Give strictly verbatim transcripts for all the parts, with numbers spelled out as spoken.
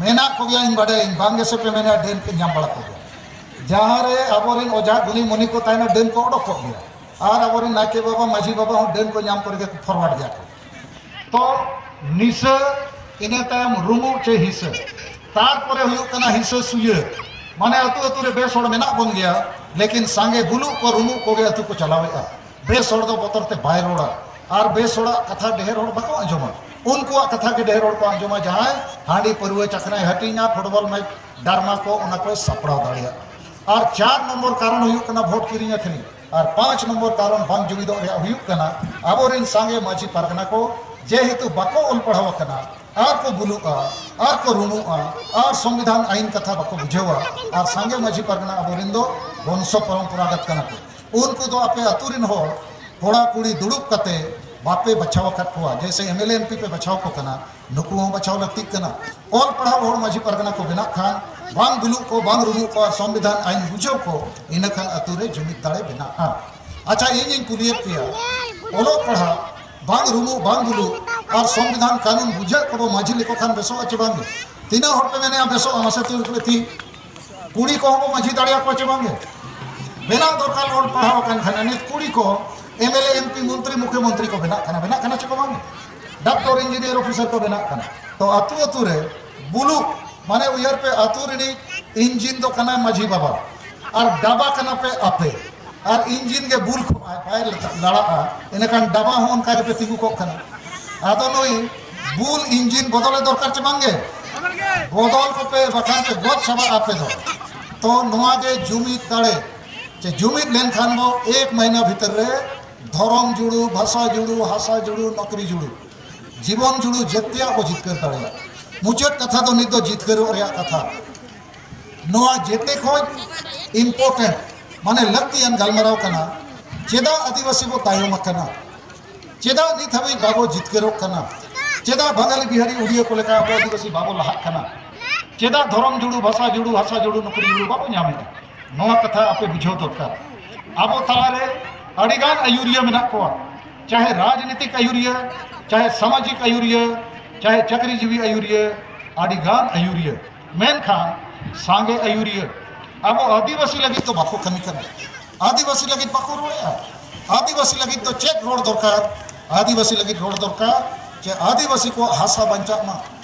ᱢᱮᱱᱟᱜ ᱠᱚᱜᱮᱭᱟ, ᱤᱧ ᱵᱟᱰᱟᱭᱟᱹᱧ, ᱵᱟᱝ ᱜᱮᱥᱮ ᱯᱮ ᱢᱮᱱᱟ, ᱰᱟᱹᱱ ᱯᱮ ᱧᱟᱢ ᱵᱟᱲᱟ ᱠᱚᱜᱮᱭᱟ᱾ ᱡᱟᱦᱟᱸ ᱨᱮ ᱟᱵᱚᱨᱮᱱ ᱚᱡᱷᱟ ᱜᱩᱱᱤ ᱢᱩᱱᱤ ᱠᱚ ᱛᱟᱦᱮᱱᱟ, ᱰᱟᱹᱱ ᱠᱚ ᱚᱰᱚᱠ ᱠᱚᱜ ᱜᱮᱭᱟ᱾ ᱟᱨ ᱟᱵᱚᱨᱮᱱ ᱱᱟᱭᱠᱮ ᱵᱟᱵᱟ, ᱢᱟᱹᱡᱷᱤ ᱵᱟᱵᱟ ᱦᱚᱸ ᱰᱟᱹᱱ ᱠᱚ ᱧᱟᱢ ᱠᱚᱨᱮ ᱜᱮ ᱯᱷᱚᱨᱣᱟᱨᱰ ᱜᱮᱭᱟ ᱠᱚ᱾ ᱛᱚ ᱱᱤᱥᱟᱹ, ᱤᱱᱟᱹ ᱛᱟᱭᱚᱢ ᱨᱩᱢᱩᱜ ᱪᱮ ᱦᱤᱥᱟᱹ, ᱛᱟᱨᱯᱚᱨᱮ ᱦᱩᱭᱩᱜ ᱠᱟᱱᱟ ᱦᱤᱥᱟᱹ ᱥᱩᱭᱟᱹ᱾ ᱢᱟᱱᱮ ᱟᱹᱛᱩ ᱟᱹᱛᱩ ᱨᱮ ᱵᱮᱥ ᱦᱚᱲ ᱢᱮᱱᱟᱜ ᱵᱚᱱ ᱜᱮᱭᱟ, ᱞᱮᱠᱤᱱ ᱥᱟᱸᱜᱮ ᱵᱩᱞᱩᱜ ᱠᱚ ᱨᱩᱢᱩᱜ ᱠᱚᱜᱮ ᱟᱹᱛᱩ ᱠᱚ ᱪᱟᱞᱟᱣᱮᱫᱼᱟ᱾ ᱵᱮᱥ ᱦᱚᱲ ᱫᱚ ᱵᱚᱛᱚᱨ ᱛᱮ ᱵᱟᱭ ᱨᱚᱲᱟ, ᱟᱨ ᱵᱮᱥ ᱦᱚᱲᱟᱜ ᱠᱟᱛᱷᱟ ᱰᱷᱮᱨ ᱦᱚᱲ ᱵᱟᱠᱚ ᱟᱸᱡᱚᱢᱟ᱾ ᱩᱱᱠᱩᱣᱟᱜ ᱠᱟᱛᱷᱟ ᱜᱮ ᱰᱷᱮᱨ ᱦᱚᱲ ᱠᱚ ᱟᱸᱡᱚᱢᱟ, ᱡᱟᱦᱟᱸᱭ ᱦᱟᱺᱰᱤ ᱯᱟᱹᱨᱣᱟᱹ ᱪᱟᱠᱷᱱᱟᱭ ᱦᱟᱹᱴᱤᱧᱟ, ᱯᱷᱩᱴᱵᱚᱞ ᱢᱮᱪ, ᱰᱨᱟᱢᱟ ᱠᱚ, ᱚᱱᱟ ᱠᱚᱭ ᱥᱟᱯᱲᱟᱣ ᱫᱟᱲᱮᱭᱟᱜᱼᱟ᱾ ᱟᱨ ᱪᱟᱨ ᱱᱚᱢᱵᱚᱨ ᱠᱟᱨᱚᱱ ᱦᱩᱭᱩᱜ ᱠᱟᱱᱟ ᱵᱷᱳᱴ ᱠᱤᱨᱤᱧ ᱟᱹᱠᱷᱨᱤᱧ᱾ ᱟᱨ ᱯᱟᱸᱪ ᱱᱚᱢᱵᱚᱨ ᱠᱟᱨᱚᱱ ᱵᱟᱝ ᱡᱩᱢᱤᱫᱚᱜ ᱨᱮᱭᱟᱜ ᱦᱩᱭᱩᱜ ᱠᱟᱱᱟ ᱟᱵᱚᱨᱮᱱ ᱥᱟᱸᱜᱮ ᱢᱟᱹᱡᱷᱤ ᱯᱟᱨᱜᱟᱱᱟ ᱠᱚ, ᱡᱮᱦᱮᱛᱩ ᱵᱟᱠᱚ ᱚᱞ ᱯᱟᱲᱦᱟᱣ ᱟᱠᱟᱱᱟ, ᱟᱨ ᱠᱚ ᱵᱩᱞᱩᱜᱼᱟ, ᱟᱨ ᱠᱚ ᱨᱩᱢᱩᱜᱼᱟ, ᱟᱨ ᱥᱚᱝᱵᱤᱫᱷᱟᱱ ᱟᱹᱭᱤᱱ ᱠᱟᱛᱷᱟ ᱵᱟᱠᱚ ᱵᱩᱡᱷᱟᱹᱣᱟ᱾ ᱟᱨ ᱥᱟᱸᱜᱮ ᱢᱟᱹᱡᱷᱤ ᱯᱟᱨᱜᱟᱱᱟ ᱟᱵᱚᱨᱮᱱ ᱫᱚ ᱵᱚᱝᱥᱚ ᱯᱚᱨᱚᱢᱯᱚᱨᱟᱜᱚᱛ ᱠᱟᱱᱟ ᱠᱚ᱾ ᱩᱱᱠᱩ ᱫᱚ ᱟᱯᱮ ᱟᱹᱛᱩ ᱨᱮᱱ ᱦᱚᱲ, ᱠᱚᱲᱟ ᱠᱩᱲᱤ ᱫᱩᱲᱩᱵ ᱠᱟᱛᱮ ᱵᱟᱯᱮ ᱵᱟᱪᱷᱟᱣ ᱟᱠᱟᱫ ᱠᱚᱣᱟ᱾ ᱡᱮᱭᱥᱮ M L A M P ᱯᱮ ᱵᱟᱪᱷᱟᱣ ᱠᱚ ᱠᱟᱱᱟ, ᱱᱩᱠᱩ ᱦᱚᱸ ᱵᱟᱪᱷᱟᱣ ᱞᱟᱹᱠᱛᱤᱜ ᱠᱟᱱᱟ᱾ ᱚᱞ ᱯᱟᱲᱦᱟᱣ ᱦᱚᱲ ᱢᱟᱹᱡᱷᱤ ᱯᱟᱨᱜᱟᱱᱟ ᱠᱚ ᱵᱮᱱᱟᱜ ᱠᱷᱟᱱ, ᱵᱟᱝ ᱵᱩᱞᱩᱜ ᱠᱚ, ᱵᱟᱝ ᱨᱩᱢᱩᱜ ᱠᱚ, ᱟᱨ ᱥᱚᱝᱵᱤᱫᱷᱟᱱ ᱟᱹᱭᱤᱱ ᱵᱩᱡᱷᱟᱹᱣ ᱠᱚ, ᱤᱱᱟᱹ ᱠᱷᱟᱱ ᱟᱹᱛᱩ ᱨᱮ ᱡᱩᱢᱤᱫ ᱫᱟᱲᱮ ᱵᱮᱱᱟᱜᱼᱟ᱾ ᱟᱪᱪᱷᱟ, ᱤᱧᱤᱧ ᱠᱩᱞᱤᱭᱮᱫ ᱯᱮᱭᱟ, ᱚᱞᱚᱜ ᱯᱟᱲᱦᱟᱣ, ᱵᱟᱝ ᱨᱩᱢᱩᱜ, ᱵᱟᱝ ᱵᱩᱞᱩᱜ, ᱟᱨ ᱥᱚᱝᱵᱤᱫᱷᱟᱱ ᱠᱟᱹᱱᱩᱱ ᱵᱩᱡᱷᱟᱹᱜ ᱠᱚᱫᱚ ᱢᱟᱹᱡᱷᱤ ᱞᱮᱠᱚ ᱠᱷᱟᱱ ᱵᱮᱥᱚᱜᱼᱟ ᱪᱮ ᱵᱟᱝ? ᱛᱤᱱᱟᱹᱜ ᱦᱚᱲ ᱯᱮ ᱢᱮᱱᱮᱜᱼᱟ ᱵᱮᱥᱚᱜᱼᱟ? ᱢᱟᱥᱮ ᱛᱩᱞ ᱯᱮ ᱛᱤ᱾ ᱠᱩᱲᱤ ᱠᱚᱦᱚᱸ ᱵᱚ ᱢᱟᱹᱡᱷᱤ ᱫᱟᱲᱮᱭᱟᱠᱚᱣᱟ ᱪᱮ ᱵᱟᱝᱜᱮ? ᱵᱮᱱᱟᱣ ᱫᱚᱨᱠᱟᱨ, ᱚᱞ ᱯᱟᱲᱦᱟᱣ ᱟᱠᱟᱱ ᱠᱷᱟᱱ᱾ ᱱᱤᱛ ᱠᱩᱲᱤ ᱠᱚ M L A, M P, ᱢᱚᱱᱛᱨᱤ, ᱢᱩᱠᱷᱭᱚᱢᱚᱱᱛᱨᱤ ᱠᱚ ᱵᱮᱱᱟᱜ ᱠᱟᱱᱟ, ᱵᱮᱱᱟᱜ ᱠᱟᱱᱟ ᱪᱮ ᱠᱚ ᱵᱟᱝ? ᱰᱟᱠᱛᱚᱨ, ᱤᱧᱡᱤᱱᱤᱭᱟᱨ, ᱚᱯᱷᱤᱥᱟᱨ ᱠᱚ ᱵᱮᱱᱟᱜ ᱠᱟᱱᱟ᱾ ᱛᱚ ᱟᱹᱛᱩ ᱟᱹᱛᱩ ᱨᱮ ᱵᱩᱞᱩᱜ, ᱢᱟᱱᱮ ᱩᱭᱦᱟᱹᱨ ᱯᱮ, ᱟᱹᱛᱩ ᱨᱤᱱᱤᱡ ᱤᱧᱡᱤᱱ ᱫᱚ ᱠᱟᱱᱟᱭ ᱢᱟᱹᱡᱷᱤ ᱵᱟᱵᱟ, ᱟᱨ ᱰᱟᱵᱟ ᱠᱟᱱᱟ ᱯᱮ ᱟᱯᱮ, ᱟᱨ ᱤᱧᱡᱤᱱ ᱜᱮ ᱵᱩᱞ ᱠᱚᱜᱼᱟᱭ, ᱵᱟᱭ ᱞᱟᱲᱟᱜᱼᱟ, ᱮᱱᱮᱠᱷᱟᱱ ᱰᱟᱵᱟ ᱦᱚᱸ ᱚᱱᱠᱟ ᱜᱮᱯᱮ ᱛᱤᱸᱜᱩ ᱠᱚᱜ ᱠᱟᱱᱟ᱾ ᱟᱫᱚ ᱱᱩᱭ ᱵᱩᱞ ᱤᱧᱡᱤᱱ ᱵᱚᱫᱚᱞᱮ ᱫᱚᱨᱠᱟᱨ ᱪᱮ ᱵᱟᱝᱜᱮ? ᱵᱚᱫᱚᱞ ᱠᱚᱯᱮ, ᱵᱟᱠᱷᱟᱱ ᱯᱮ ᱜᱚᱡ ᱪᱟᱵᱟᱜᱼᱟ ᱟᱯᱮ ᱫᱚ᱾ ᱛᱚ ᱱᱚᱣᱟ ᱜᱮ ᱡᱩᱢᱤᱫ ᱫᱟᱲᱮ, ᱪᱮ ᱡᱩᱢᱤᱫ ᱞᱮᱱᱠᱷᱟᱱ ᱵᱚ ᱮᱠ ᱢᱟᱹᱦᱱᱟᱹ ᱵᱷᱤᱛᱤᱨ ᱨᱮ ᱫᱷᱚᱨᱚᱢ ᱡᱩᱲᱩ, ᱵᱷᱟᱥᱟ ᱡᱩᱲᱩ, ᱦᱟᱥᱟ ᱡᱩᱲᱩ, ᱱᱚᱠᱨᱤ ᱡᱩᱲᱩ, ᱡᱤᱵᱚᱱ ᱡᱩᱲᱩ, ᱡᱮᱛᱮᱭᱟᱜ ᱵᱚ ᱡᱤᱛᱠᱟᱹᱨ ᱫᱟᱲᱮᱭᱟᱜᱼᱟ᱾ ᱢᱩᱪᱟᱹᱫ ᱠᱟᱛᱷᱟ ᱫᱚ ᱱᱤᱛ ᱫᱚ ᱡᱤᱛᱠᱟᱹᱨᱚᱜ ᱨᱮᱭᱟᱜ ᱠᱟᱛᱷᱟ᱾ ᱱᱚᱣᱟ ᱡᱮᱛᱮ ᱠᱷᱚᱱ important, ᱢᱟᱱᱮ ᱞᱟᱹᱠᱛᱤᱭᱟᱱ ᱜᱟᱞᱢᱟᱨᱟᱣ ᱠᱟᱱᱟ, ᱪᱮᱫᱟᱜ ᱟᱹᱫᱤᱵᱟᱹᱥᱤ ᱵᱚ ᱛᱟᱭᱚᱢ ᱟᱠᱟᱱᱟ? ᱪᱮᱫᱟᱜ ᱱᱤᱛ ᱦᱟᱹᱵᱤᱡ ᱵᱟᱵᱚ ᱡᱤᱛᱠᱟᱹᱨᱚᱜ ᱠᱟᱱᱟ? ᱪᱮᱫᱟᱜ ᱵᱟᱝᱜᱟᱞᱤ, ᱵᱤᱦᱟᱨᱤ, ᱩᱲᱤᱭᱟᱹ ᱠᱚ ᱞᱮᱠᱟ ᱟᱵᱚ ᱟᱹᱫᱤᱵᱟᱹᱥᱤ ᱵᱟᱵᱚ ᱞᱟᱦᱟᱜ ᱠᱟᱱᱟ? ᱪᱮᱫᱟᱜ ᱫᱷᱚᱨᱚᱢ ᱡᱩᱲᱩ, ᱵᱷᱟᱥᱟ ᱡᱩᱲᱩ, ᱦᱟᱥᱟ ᱡᱩᱲᱩ, ᱱᱚᱠᱨᱤ ᱡᱩᱲᱩ ᱵᱟᱵᱚ ᱧᱟᱢᱮᱫᱼᱟ? ᱱᱚᱣᱟ ᱠᱟᱛᱷᱟ ᱟᱯᱮ ᱵᱩᱡᱷᱟᱹᱣ ᱫᱚᱨᱠᱟᱨ᱾ ᱟᱵᱚ ᱛᱟᱞᱟᱨᱮ ᱟᱹᱰᱤᱜᱟᱱ ᱟᱹᱭᱩᱨᱤᱭᱟᱹ ᱢᱮᱱᱟᱜ ᱠᱚᱣᱟ, ᱪᱟᱦᱮ ᱨᱟᱡᱽᱱᱤᱛᱤᱠ ᱟᱹᱭᱩᱨᱤᱭᱟᱹ, ᱪᱟᱦᱮ ᱥᱟᱢᱟᱡᱤᱠ ᱟᱹᱭᱩᱨᱤᱭᱟᱹ, ᱪᱟᱦᱮ ᱪᱟᱹᱠᱨᱤᱡᱤᱵᱤ ᱟᱹᱭᱩᱨᱤᱭᱟᱹ, ᱟᱹᱰᱤ ᱜᱟᱱ ᱟᱹᱭᱩᱨᱤᱭᱟᱹ, ᱢᱮᱱᱠᱷᱟᱱ ᱥᱟᱸᱜᱮ ᱟᱹᱭᱩᱨᱤᱭᱟᱹ ᱟᱵᱚ ᱟᱹᱫᱤᱵᱟᱹᱥᱤ ᱞᱟᱹᱜᱤᱫ ᱫᱚ ᱵᱟᱠᱚ ᱠᱟᱹᱢᱤ ᱠᱟᱱᱟ᱾ ᱟᱹᱫᱤᱵᱟᱹᱥᱤ ᱞᱟᱹᱜᱤᱫ ᱵᱟᱠᱚ ᱨᱚᱲᱮᱫᱼᱟ᱾ ᱟᱹᱫᱤᱵᱟᱹᱥᱤ ᱞᱟᱹᱜᱤᱫ ᱫᱚ ᱪᱮᱫ ᱨᱚᱲ ᱫᱚᱨᱠᱟᱨ? ᱟᱹᱫᱤᱵᱟᱹᱥᱤ ᱞᱟᱹᱜᱤᱫ ᱨᱚᱲ ᱫᱚᱨᱠᱟᱨ ᱡᱮ ᱟᱹᱫᱤᱵᱟᱹᱥᱤ ᱠᱚᱣᱟᱜ ᱦᱟᱥᱟ ᱵᱟᱧᱪᱟᱜ ᱢᱟ,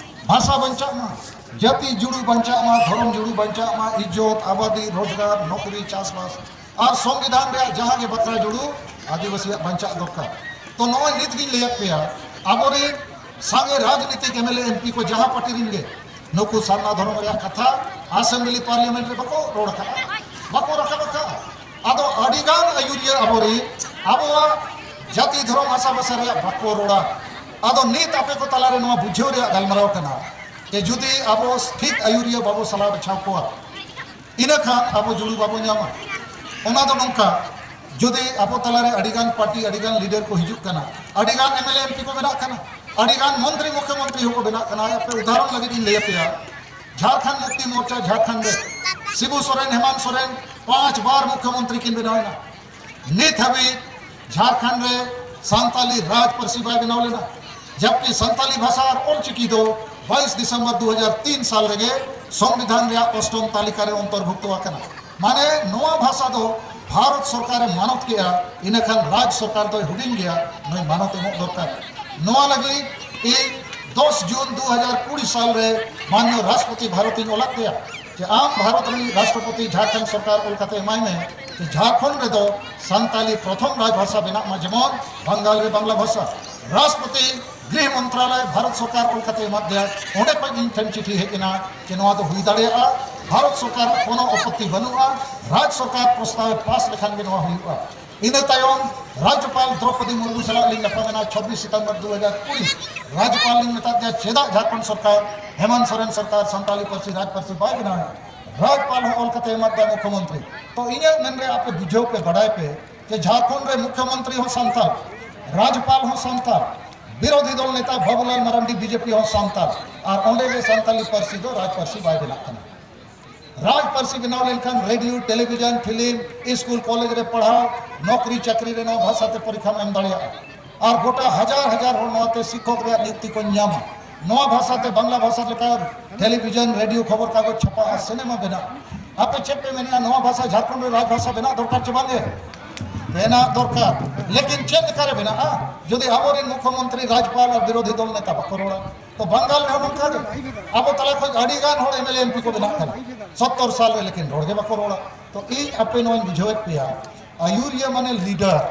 ᱵᱷᱟᱥᱟ ᱵᱟᱧᱪᱟᱜ ᱢᱟ, ᱡᱟᱹᱛᱤ ᱡᱩᱲᱩ ᱵᱟᱧᱪᱟᱜ ᱢᱟ, ᱫᱷᱚᱨᱚᱢ ᱡᱩᱲᱩ ᱵᱟᱧᱪᱟᱜ ᱢᱟ, ᱤᱡᱽᱡᱚᱛ, ᱟᱵᱟᱫᱤ, ᱨᱳᱡᱽᱜᱟᱨ, ᱱᱚᱠᱨᱤ, ᱪᱟᱥᱵᱟᱥ ᱟᱨ ᱥᱚᱝᱵᱤᱫᱷᱟᱱ ᱨᱮᱭᱟᱜ ᱡᱟᱦᱟᱸ ᱜᱮ ᱵᱟᱠᱷᱨᱟ ᱡᱩᱲᱩ ᱟᱹᱫᱤᱵᱟᱹᱥᱤᱭᱟᱜ ᱵᱟᱧᱪᱟᱜ ᱫᱚᱨᱠᱟᱨ᱾ ᱛᱚ ᱱᱚᱜᱼᱚᱭ ᱱᱤᱛ ᱜᱤᱧ ᱞᱟᱹᱭᱟᱫ ᱯᱮᱭᱟ, ᱟᱵᱚᱨᱮᱱ ᱥᱟᱸᱜᱮ ᱨᱟᱡᱽᱱᱤᱛᱤᱠ M L A M P ᱠᱚ ᱡᱟᱦᱟᱸ ᱯᱟᱨᱴᱤ ᱨᱮᱱ ᱜᱮ, ᱱᱩᱠᱩ ᱥᱟᱨᱱᱟ ᱫᱷᱚᱨᱚᱢ ᱨᱮᱭᱟᱜ ᱠᱟᱛᱷᱟ ᱟᱥᱮᱢᱵᱞᱤ ᱯᱟᱨᱞᱤᱭᱟᱢᱮᱱᱴ ᱨᱮ ᱵᱟᱠᱚ ᱨᱚᱲ ᱟᱠᱟᱫᱼᱟ, ᱵᱟᱠᱚ ᱨᱟᱠᱟᱵ ᱟᱠᱟᱫᱼᱟ᱾ ᱟᱫᱚ ᱟᱹᱰᱤᱜᱟᱱ ᱟᱹᱭᱩᱨᱤᱭᱟᱹ ᱟᱵᱚᱨᱮᱱ ᱟᱵᱚᱣᱟᱜ ᱡᱟᱹᱛᱤ ᱫᱷᱚᱨᱚᱢ ᱦᱟᱥᱟ ᱵᱷᱟᱥᱟ ᱨᱮᱭᱟᱜ ᱵᱟᱠᱚ ᱨᱚᱲᱟ᱾ ᱟᱫᱚ ᱱᱤᱛ ᱟᱯᱮ ᱠᱚ ᱛᱟᱞᱟᱨᱮ ᱱᱚᱣᱟ ᱵᱩᱡᱷᱟᱹᱣ ᱨᱮᱭᱟᱜ ᱜᱟᱞᱢᱟᱨᱟᱣ ᱠᱟᱱᱟ ᱡᱮ ᱡᱩᱫᱤ ᱟᱵᱚ ᱴᱷᱤᱠ ᱟᱹᱭᱩᱨᱤᱭᱟᱹ ᱵᱟᱵᱚ ᱥᱟᱞᱟ ᱵᱟᱪᱷᱟᱣ ᱠᱚᱣᱟ, ᱤᱱᱟᱹ ᱠᱷᱟᱱ ᱟᱵᱚ ᱡᱩᱲᱩ ᱵᱟᱵᱚ ᱧᱟᱢᱟ᱾ ᱚᱱᱟ ᱫᱚ ᱱᱚᱝᱠᱟ, ᱡᱩᱫᱤ ᱟᱵᱚ ᱛᱟᱞᱟᱨᱮ ᱟᱹᱰᱤᱜᱟᱱ ᱯᱟᱨᱴᱤ, ᱟᱹᱰᱤᱜᱟᱱ ᱞᱤᱰᱟᱨ ᱠᱚ ᱦᱤᱡᱩᱜ ᱠᱟᱱᱟ, ᱟᱹᱰᱤᱜᱟᱱ M L A M P ᱠᱚ ᱵᱮᱱᱟᱜ ᱠᱟᱱᱟ, ᱟᱹᱰᱤᱜᱟᱱ ᱢᱚᱱᱛᱨᱤ ᱢᱩᱠᱷᱭᱚᱢᱚᱱᱛᱨᱤ ᱦᱚᱸᱠᱚ ᱵᱮᱱᱟᱜ ᱠᱟᱱᱟ᱾ ᱟᱯᱮ ᱩᱫᱟᱦᱚᱨᱚᱱ ᱞᱟᱹᱜᱤᱫ ᱤᱧ ᱞᱟᱹᱭ ᱟᱯᱮᱭᱟ, ᱡᱷᱟᱲᱠᱷᱚᱸᱰ ᱢᱩᱠᱛᱤ ᱢᱳᱨᱪᱟ ᱡᱷᱟᱲᱠᱷᱚᱸᱰ ᱨᱮ ᱥᱤᱵᱩ ᱥᱚᱨᱮᱱ, ᱦᱮᱢᱟᱱᱛ ᱥᱚᱨᱮᱱ ᱯᱟᱸᱪ ᱵᱟᱨ ᱢᱩᱠᱷᱭᱚᱢᱚᱱᱛᱨᱤ ᱠᱤᱱ ᱵᱮᱱᱟᱣ ᱮᱱᱟ᱾ ᱱᱤᱛ ᱦᱟᱹᱵᱤᱡ ᱡᱷᱟᱲᱠᱷᱚᱸᱰ ᱨᱮ ᱥᱟᱱᱛᱟᱞᱤ ᱨᱟᱡᱽ ᱯᱟᱹᱨᱥᱤ ᱵᱟᱭ ᱵᱮᱱᱟᱣ ᱞᱮᱱᱟ, ᱡᱟᱵᱠᱤ ᱥᱟᱱᱛᱟᱞᱤ ᱵᱷᱟᱥᱟ ᱟᱨ ᱚᱞᱪᱤᱠᱤ ᱫᱚ ᱵᱟᱭᱤᱥ ᱰᱤᱥᱮᱢᱵᱚᱨ ᱫᱩ ᱦᱟᱡᱟᱨ ᱛᱤᱱ ᱥᱟᱞ ᱨᱮᱜᱮ ᱥᱚᱝᱵᱤᱫᱷᱟᱱ ᱨᱮᱭᱟᱜ ᱚᱥᱴᱚᱢ ᱛᱟᱹᱞᱤᱠᱟ ᱨᱮ ᱚᱱᱛᱚᱨᱵᱷᱩᱠᱛᱚ ᱟᱠᱟᱱᱟ᱾ ᱢᱟᱱᱮ ᱱᱚᱣᱟ ᱵᱷᱟᱥᱟ ᱫᱚ ᱵᱷᱟᱨᱚᱛ ᱥᱚᱨᱠᱟᱨᱮ ᱢᱟᱱᱚᱛ ᱠᱮᱜᱼᱟ, ᱤᱱᱟᱹᱠᱷᱟᱱ ᱨᱟᱡᱽ ᱥᱚᱨᱠᱟᱨ ᱫᱚᱭ ᱦᱩᱰᱤᱧ ᱜᱮᱭᱟ, ᱱᱩᱭ ᱢᱟᱱᱚᱛ ᱮᱢᱚᱜ ᱫᱚᱨᱠᱟᱨ᱾ ᱱᱚᱣᱟ ᱞᱟᱹᱜᱤᱫ ᱤᱧ ᱫᱚᱥ ᱡᱩᱱ ᱫᱩ ᱦᱟᱡᱟᱨ ᱠᱩᱲᱤ ᱥᱟᱞ ᱨᱮ ᱢᱟᱱᱱᱤᱭᱚ ᱨᱟᱥᱴᱨᱚᱯᱚᱛᱤ ᱵᱷᱟᱨᱚᱛᱤᱧ ᱚᱞᱟᱫ ᱯᱮᱭᱟ ᱡᱮ ᱟᱢ ᱵᱷᱟᱨᱚᱛ ᱨᱤᱱᱤᱡ ᱨᱟᱥᱴᱨᱚᱯᱚᱛᱤ ᱡᱷᱟᱲᱠᱷᱚᱸᱰ ᱥᱚᱨᱠᱟᱨ ᱚᱞ ᱠᱟᱛᱮ ᱮᱢᱟᱭ ᱢᱮ ᱡᱮ ᱡᱷᱟᱲᱠᱷᱚᱸᱰ ᱨᱮᱫᱚ ᱥᱟᱱᱛᱟᱞᱤ ᱯᱨᱚᱛᱷᱚᱢ ᱨᱟᱡᱽ ᱵᱷᱟᱥᱟ ᱵᱮᱱᱟᱜ ᱢᱟ, ᱡᱮᱢᱚᱱ ᱵᱟᱝᱜᱟᱞ ᱨᱮ ᱵᱟᱝᱞᱟ ᱵᱷᱟᱥᱟ᱾ ᱨᱟᱥᱴᱨᱚᱯᱚᱛᱤ ᱜᱨᱤᱦ ᱢᱚᱱᱛᱨᱟᱞᱚᱭ ᱵᱷᱟᱨᱚᱛ ᱥᱚᱨᱠᱟᱨ ᱚᱞ ᱠᱟᱛᱮ ᱮᱢᱟᱫ ᱫᱮᱭᱟ, ᱚᱸᱰᱮ ᱠᱷᱚᱱ ᱤᱧ ᱴᱷᱮᱱ ᱪᱤᱴᱷᱤ ᱦᱮᱡ ᱮᱱᱟ ᱡᱮ ᱱᱚᱣᱟ ᱫᱚ ᱦᱩᱭ ᱫᱟᱲᱮᱭᱟᱜᱼᱟ, ᱵᱷᱟᱨᱚᱛ ᱥᱚᱨᱠᱟᱨᱟᱜ ᱠᱳᱱᱳ ᱟᱯᱚᱛᱛᱤ ᱵᱟᱹᱱᱩᱜᱼᱟ, ᱨᱟᱡᱽ ᱥᱚᱨᱠᱟᱨ ᱯᱨᱚᱥᱛᱟᱵ ᱮ ᱯᱟᱥ ᱞᱮᱠᱷᱟᱱ ᱜᱮ ᱱᱚᱣᱟ ᱦᱩᱭᱩᱜᱼᱟ᱾ ᱤᱱᱟᱹ ᱛᱟᱭᱚᱢ ᱨᱟᱡᱽᱡᱚᱯᱟᱞ ᱫᱨᱚᱯᱚᱫᱤ ᱢᱩᱨᱢᱩ ᱥᱟᱞᱟᱜ ᱞᱤᱧ ᱧᱟᱯᱟᱢ ᱮᱱᱟ ᱪᱷᱚᱵᱵᱤᱥ ᱥᱤᱛᱚᱢᱵᱚᱨ ᱫᱩ ᱦᱟᱡᱟᱨ ᱠᱩᱲᱤ᱾ ᱨᱟᱡᱽᱡᱚᱯᱟᱞ ᱞᱤᱧ ᱢᱮᱛᱟᱫ ᱫᱮᱭᱟ, ᱪᱮᱫᱟᱜ ᱡᱷᱟᱲᱠᱷᱚᱸᱰ ᱥᱚᱨᱠᱟᱨ ᱦᱮᱢᱟᱱᱛ ᱥᱚᱨᱮᱱ ᱥᱚᱨᱠᱟᱨ ᱥᱟᱱᱛᱟᱲᱤ ᱯᱟᱹᱨᱥᱤ ᱨᱟᱡᱽ ᱯᱟᱹᱨᱥᱤ ᱵᱟᱭ ᱵᱮᱱᱟᱣᱮᱫᱼᱟ? ᱨᱟᱡᱽᱡᱚᱯᱟᱞ ᱦᱚᱸ ᱚᱞ ᱠᱟᱛᱮ ᱮᱢᱟᱫ ᱫᱮᱭᱟ ᱢᱩᱠᱷᱭᱚᱢᱚᱱᱛᱨᱤ᱾ ᱛᱚ ᱤᱧᱟᱹᱜ ᱢᱮᱱ ᱨᱮ ᱟᱯᱮ ᱵᱩᱡᱷᱟᱹᱣ ᱯᱮ, ᱵᱟᱰᱟᱭ ᱯᱮ ᱡᱮ ᱡᱷᱟᱲᱠᱷᱚᱸᱰ ᱨᱮ ᱢᱩᱠᱷᱭᱚᱢᱚᱱᱛᱨᱤ ᱦᱚᱸ ᱥᱟᱱᱛᱟᱲ, ᱨᱟᱡᱽᱡᱚᱯᱟᱞ ᱦᱚᱸ ᱥᱟᱱᱛᱟᱲ, ᱵᱤᱨᱳᱫᱷᱤ ᱫᱚᱞ ᱱᱮᱛᱟ ᱵᱟᱵᱩᱞᱟᱞ ᱢᱟᱨᱟᱱᱰᱤ ᱵᱤᱡᱮᱯᱤ ᱦᱚᱸ ᱥᱟᱱᱛᱟᱲ, ᱟᱨ ᱚᱸᱰᱮ ᱜᱮ ᱥᱟᱱᱛᱟᱲᱤ ᱯᱟᱹᱨᱥᱤ ᱫᱚ ᱨᱟᱡᱽ ᱯᱟᱹᱨᱥᱤ ᱵᱟᱭ ᱵᱮᱱᱟᱜ ᱠᱟᱱᱟ᱾ ᱨᱟᱡᱽ ᱯᱟᱹᱨᱥᱤ ᱵᱮᱱᱟᱣ ᱞᱮᱱᱠᱷᱟᱱ radio, television, film, school, college ᱨᱮ ᱯᱟᱲᱦᱟᱣ, ᱱᱚᱠᱨᱤ ᱪᱟᱹᱠᱨᱤ ᱨᱮ ᱱᱚᱣᱟ ᱵᱷᱟᱥᱟ ᱛᱮ ᱯᱚᱨᱤᱠᱠᱷᱟᱢ ᱮᱢ ᱫᱟᱲᱮᱭᱟᱜᱼᱟ᱾ ᱟᱨ ᱜᱚᱴᱟ ᱦᱟᱡᱟᱨ ᱦᱟᱡᱟᱨ ᱦᱚᱲ ᱱᱚᱣᱟ ᱛᱮ ᱥᱤᱠᱠᱷᱚᱠ ᱨᱮᱭᱟᱜ ᱱᱤᱭᱩᱠᱛᱤ ᱠᱚ ᱧᱟᱢᱟ᱾ ᱱᱚᱣᱟ ᱵᱷᱟᱥᱟ ᱛᱮ, ᱵᱟᱝᱞᱟ ᱵᱷᱟᱥᱟ ᱞᱮᱠᱟ ᱴᱮᱞᱤᱵᱷᱤᱡᱚᱱ, ᱨᱮᱰᱤᱭᱳ, ᱠᱷᱚᱵᱚᱨ ᱠᱟᱜᱚᱡᱽ ᱪᱷᱟᱯᱟᱜᱼᱟ, ᱥᱤᱱᱮᱢᱟ ᱵᱮᱱᱟᱜᱼᱟ᱾ ᱟᱯᱮ ᱪᱮᱫ ᱯᱮ ᱢᱮᱱᱮᱜᱼᱟ, ᱱᱚᱣᱟ ᱵᱷᱟᱥᱟ ᱡᱷᱟᱲᱠᱷᱚᱸᱰ ᱨᱮ ᱨᱟᱡᱽ ᱵᱷᱟᱥᱟ ᱵᱮᱱᱟᱜ ᱫᱚᱨᱠᱟᱨ ᱪᱮ ᱵᱟᱝ? ᱵᱮᱱᱟᱜ ᱫᱚᱨᱠᱟᱨ᱾ ᱞᱮᱠᱤᱱ ᱪᱮᱫ ᱞᱮᱠᱟ ᱨᱮ ᱵᱮᱱᱟᱜᱼᱟ, ᱡᱩᱫᱤ ᱟᱵᱚᱨᱮᱱ ᱢᱩᱠᱷᱭᱚᱢᱚᱱᱛᱨᱤ, ᱨᱟᱡᱽᱯᱟᱞ ᱟᱨ ᱵᱤᱨᱳᱫᱷᱤ ᱫᱚᱞ ᱱᱮᱛᱟ ᱵᱟᱠᱚ ᱨᱚᱲᱟ? ᱛᱚ ᱵᱟᱝᱜᱟᱞ ᱨᱮᱦᱚᱸ ᱱᱚᱝᱠᱟ ᱜᱮ᱾ ᱟᱵᱚ ᱛᱟᱞᱟ ᱠᱷᱚᱱ ᱟᱹᱰᱤ ᱜᱟᱱ ᱦᱚᱲ M L A M P ᱠᱚ ᱵᱮᱱᱟᱜ ᱠᱟᱱᱟ ᱥᱚᱛᱛᱚᱨ ᱥᱟᱞ ᱨᱮ, ᱞᱮᱠᱤᱱ ᱨᱚᱲ ᱜᱮ ᱵᱟᱠᱚ ᱨᱚᱲᱟ᱾ ᱛᱚ ᱤᱧ ᱟᱯᱮ ᱱᱚᱣᱟᱧ ᱵᱩᱡᱷᱟᱹᱣᱮᱫ ᱯᱮᱭᱟ, ᱟᱹᱭᱩᱨᱤᱭᱟᱹ ᱢᱟᱱᱮ leader.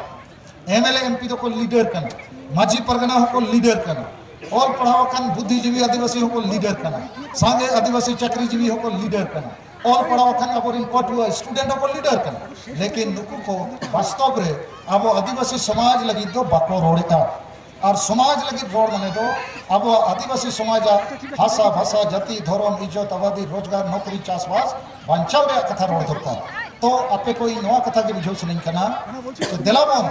M L A M P ᱫᱚᱠᱚ ᱞᱤᱰᱟᱨ ᱠᱟᱱᱟ, ᱢᱟᱹᱡᱷᱤ ᱯᱟᱨᱜᱟᱱᱟ ᱦᱚᱸᱠᱚ ᱞᱤᱰᱟᱨ ᱠᱟᱱᱟ, ᱚᱞ ᱯᱟᱲᱦᱟᱣ ᱟᱠᱟᱱ ᱵᱩᱫᱽᱫᱷᱤᱡᱤᱵᱤ ᱟᱹᱫᱤᱵᱟᱹᱥᱤ ᱦᱚᱸᱠᱚ ᱞᱤᱰᱟᱨ ᱠᱟᱱᱟ, ᱥᱟᱸᱜᱮ ᱟᱹᱫᱤᱵᱟᱹᱥᱤ ᱪᱟᱹᱠᱨᱤᱡᱤᱵᱤ ᱦᱚᱸᱠᱚ ᱞᱤᱰᱟᱨ ᱠᱟᱱᱟ, ᱚᱞ ᱯᱟᱲᱦᱟᱣ ᱟᱠᱟᱱ ᱟᱵᱚᱨᱮᱱ ᱯᱟᱹᱴᱷᱩᱣᱟᱹ ᱥᱴᱩᱰᱮᱱᱴ ᱦᱚᱸᱠᱚ ᱞᱤᱰᱟᱨ ᱠᱟᱱᱟ᱾ ᱞᱮᱠᱤᱱ ᱱᱩᱠᱩ ᱠᱚ ᱵᱟᱥᱛᱚᱵ ᱨᱮ ᱟᱵᱚ ᱟᱹᱫᱤᱵᱟᱹᱥᱤ ᱥᱚᱢᱟᱡᱽ ᱞᱟᱹᱜᱤᱫ ᱫᱚ ᱵᱟᱠᱚ ᱨᱚᱲᱮᱫᱼᱟ᱾ ᱟᱨ ᱥᱚᱢᱟᱡᱽ ᱞᱟᱹᱜᱤᱫ ᱨᱚᱲ ᱢᱟᱱᱮ ᱫᱚ ᱟᱵᱚᱣᱟᱜ ᱟᱹᱫᱤᱵᱟᱹᱥᱤ ᱥᱚᱢᱟᱡᱟᱜ ᱵᱷᱟᱥᱟ, ᱵᱷᱟᱥᱟ, ᱡᱟᱹᱛᱤ, ᱫᱷᱚᱨᱚᱢ, ᱤᱡᱽᱡᱚᱛ, ᱟᱵᱟᱫᱤ, ᱨᱳᱡᱽᱜᱟᱨ, ᱱᱚᱠᱨᱤ, ᱪᱟᱥᱵᱟᱥ ᱵᱟᱧᱪᱟᱣ ᱨᱮᱭᱟᱜ ᱠᱟᱛᱷᱟ ᱨᱚᱲ ᱫᱚᱨᱠᱟᱨ᱾ ᱛᱚ ᱟᱯᱮ ᱠᱚ ᱤᱧ ᱱᱚᱣᱟ ᱠᱟᱛᱷᱟ ᱜᱮ ᱵᱩᱡᱷᱟᱹᱣ ᱥᱟᱱᱟᱧ ᱠᱟᱱᱟ, ᱛᱚ ᱫᱮᱞᱟ ᱵᱚᱱ